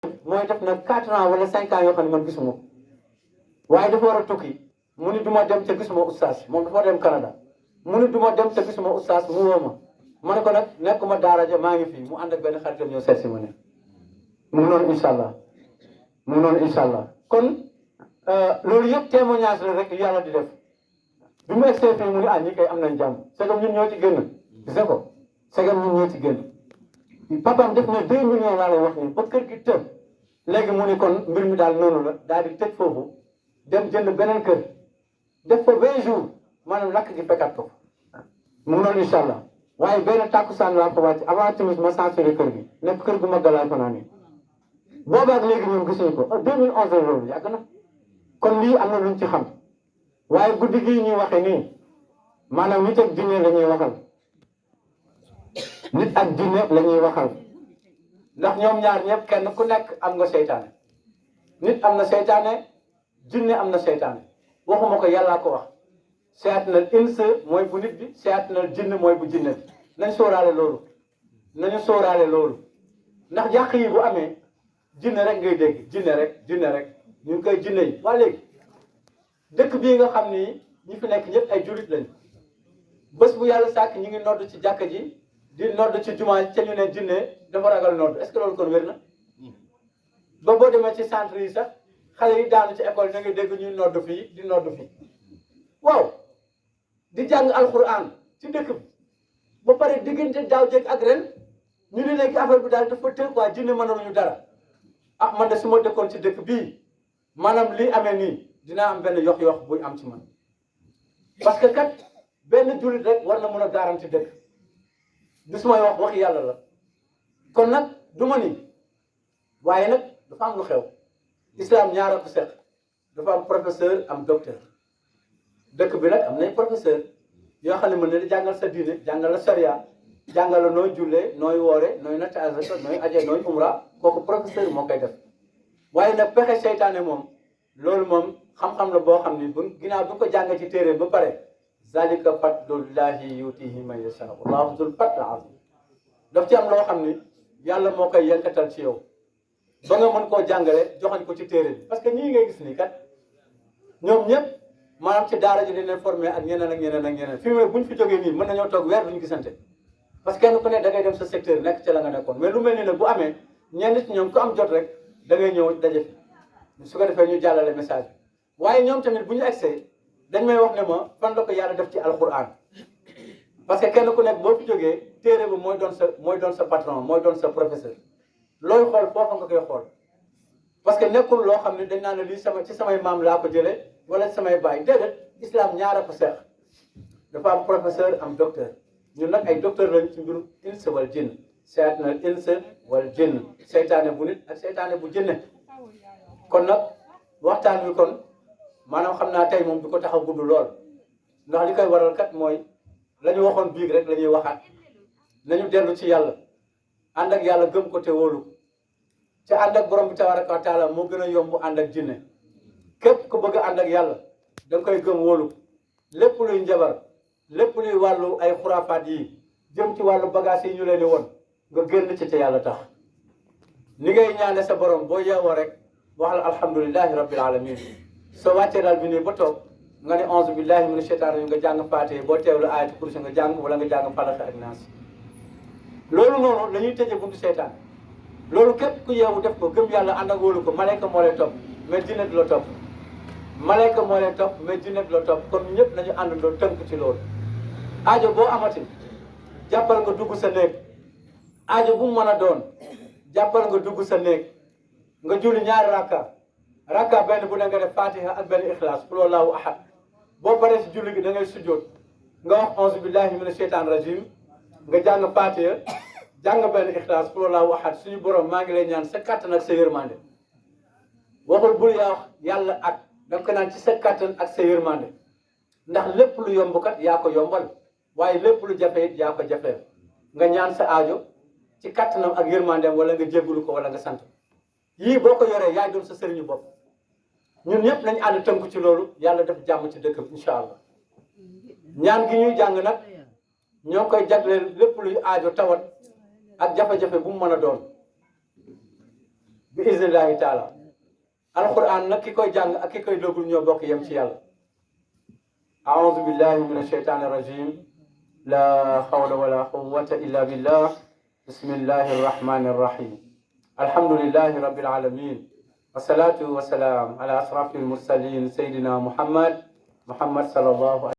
mooy def na 4 ans wala 5 ans yoo xam ne man gisuma ko waaye dafa war a tukki mu ni du ma dem te gisuma oustaz moom dafa dem Canada mu ni du ma dem te gisuma oustaz mu woo ma ne ko nag nekkuma daara ja maa ngi fii mu ànd ak benn xaritam ñëw seet si ma ne mu ngi noonu incha allah mu ngi noonu incha allah kon loolu yëpp témoignage la rek yàlla di def bi mu egsee fii mu ni ñi kay am nañ jàmm segam ñun ñoo ci génn gis nga ko segam ñun ñoo ci génn papaam def na 2 millions laa lay wax nii ba kër gi tëb léegi mu ni kon mbir mi daal noonu la daal di tëj foofu dem jënd beneen kër def fa 20 jours maanaam lakk gi fekkaat ko mu ngi noonu incha allah waaye benn tàkkusaan laa fa wàcc avant timis ma censuré kër gi nekk kër gu mag laa fa naa nii boobaak léegi ñun gisuñu ko 2011 loolu yàgg na kon lii am na luñ ci xam waaye guddi gii ñuy waxe nii maanaam nit ak jinne la ñuy waxal nit ak jinne la ñuy waxal ndax ñoom ñaar ñëpp kenn ku nekk am nga seytaane nit am na seytaane jinne am na seytaane waxuma ko yàllaa ko wax seyatinal ins mooy bu nit bi seyatinal jinne mooy bu jinne bi nañ sóoraale loolu nañu sóoraale loolu ndax yàq yi bu amee jinne rek ngay dégg jinne rek ñu ngi koy jinne yi waa léegi dëkk bii nga xam ni ñi fi nekk ñëpp ay julit lañ bés bu yàlla sàkk ñi ngi nodd ci jàkka ji di nodd ci jumaa ca ñu ne jinne dafa ragal nodd est-ce que loolu kon wér na ba boo demee ci centre yi sax xale yi daanu ci école na nga dégg ñuy nodd fii di nodd fii waaw di jàng alxuraan ci dëkk bi ba pare diggante daaw jéeg ak ren ñu ne léegi affaire bi daal dafa tënk quoi jinne mënaluñu dara man de su ma dëkkoon ci dëkk bii maanaam lii amee nii dinaa am benn yox-yox buy am ci man parce que kat benn jullit rek war na mën a garanti dëkk du su may wax yàlla la kon nag du ma ni waaye nag dafa am lu xew islam ñaara ko seq dafa am professeur am docteur dëkk bi nag am nay professeur yoo xam ne mën na di jàngal sa diine jàngal la sharia jàngal la nooy jullee nooy woore nooy natt azaka nooy aje nooy umra kooku professeur moo koy def waaye nag pexe seytaane moom loolu moom xam-xam la boo xam ni bu ginnaaw bi ko jàngee ci téere ba pare zalika fadlullahi yutihi man yasha wallahu zul fadl azim daf ci am loo xam ni yàlla moo koy yenkatal ci yow ba nga mën koo jàngale joxañ ko ci téere bi parce que ñii ngay gis nii kat ñoom ñëpp maanaam ci daara ji dañ leen formé ak ñeneen fi mu buñ fi jógee nii mën nañoo toog weer duñu gisante parce que kenn ku ne da ngay dem sa secteur nekk ci la nga nekkoon mais lu mel ni nag bu amee ñenn ci ñoom ku am jot rek da ngay ñëw daje fi su ko defee ñu jàllale message bi waaye ñoom tamit bu ñu egsee dañ may wax ne ma fan la ko yàlla def ci alquran parce que kenn ku nekk boo fi jógee téere bi mooy doon sa patron mooy doon sa professeur looy xool foofa nga koy xool parce que nekkul loo xam ne dañ naan ne lii ci samay maam laa ko jëlee wala ci samay baay déedéet islam ñaara ko seex dafa am professeur am docteur ñun nag ay docteur lañ ci mbirum ins wal jinn seyatina ins wal jinn seytaane bu nit ak seytaane bu jinne kon nag waxtaan wi kon maanaam xam naa tey moom du ko tax a gudd lool ndax li koy waral kat mooy la ñu waxoon biig rek la ñuy waxaat nañu dellu ci yàlla ànd ak yàlla gëm ko te wóolu ci ànd ak borom bi tabaraka wa taala moo gën a yomb ànd ak jinne képp ku bëgg a ànd ak yàlla da nga koy gëm wóolu lépp luy njabar lépp luy wàllu ay xuraafaat yi jëm ci wàllu bagage yi ñu leen di woon nga génn ci te yàlla tax ni ngay ñaane sa borom boo yeewoo rek waxal alhamdulilahi rabbil alamin soo wàccee daal bi nii ba toog nga ne onze billahi mina shaytaan rajim nga jàng faatee boo teewlu ayatu kursi nga jàng wala nga jàng falaq ak naas loolu noonu la ñuy tëjee buntu seytaan loolu képp ku yeewu def ko gëm yàlla ànd ak wóolu ko malayka moo lay topp mais jinne du la topp malayka moo lay topp mais jinne du la topp kon ñëpp nañu àndandoo tënk ci loolu aajo boo amati jàppal nga dugg sa néeg aajo bu mu mën a doon jàppal nga dugg sa néeg nga julli ñaari rakka benn bu ne nga def fatiha ak benn ixlaas qul huwallahu ahad boo paree si julli gi da ngay sujjóot nga wax auzu billahi mina sheytaan rajim nga jàng fatiha jàng benn ixlaas qul huwallahu ahad suñu borom maa ngi lay ñaan sa kàttan ak sa yërmande waxul bul yaa wax yàlla ak danga ko naan ci sa kàttan ak sa yërmande ndax lépp lu yomb kat yaa ko yombal waaye lépp lu jafe it yaa ko jafeel nga ñaan sa aajo ci kàttanam ak yërmandeem wala nga jéggulu ko wala nga sant yii boo ko yoree yaay doon sa sëriñu bopp ñun ñëpp nañ ànd tënku ci loolu yàlla def jàmm ci dëkk bi incha allah ñaan gi ñuy jàng nag ñoo koy jagleel lépp luy aajo tawat ak jafe-jafe bu mu mën a doon bi iznillahi taala alquran nag ki koy jàng ak ki koy déglu ñoo bokk yem ci yàlla aoudu billahi min asheytani rajim la hawla wala quwwata illa billah bismillahi arrahmani arrahim alhamdulillahi rabbil alamin wassalatu wassalam ala asrafil mursalin sayidina muhammad sallallahu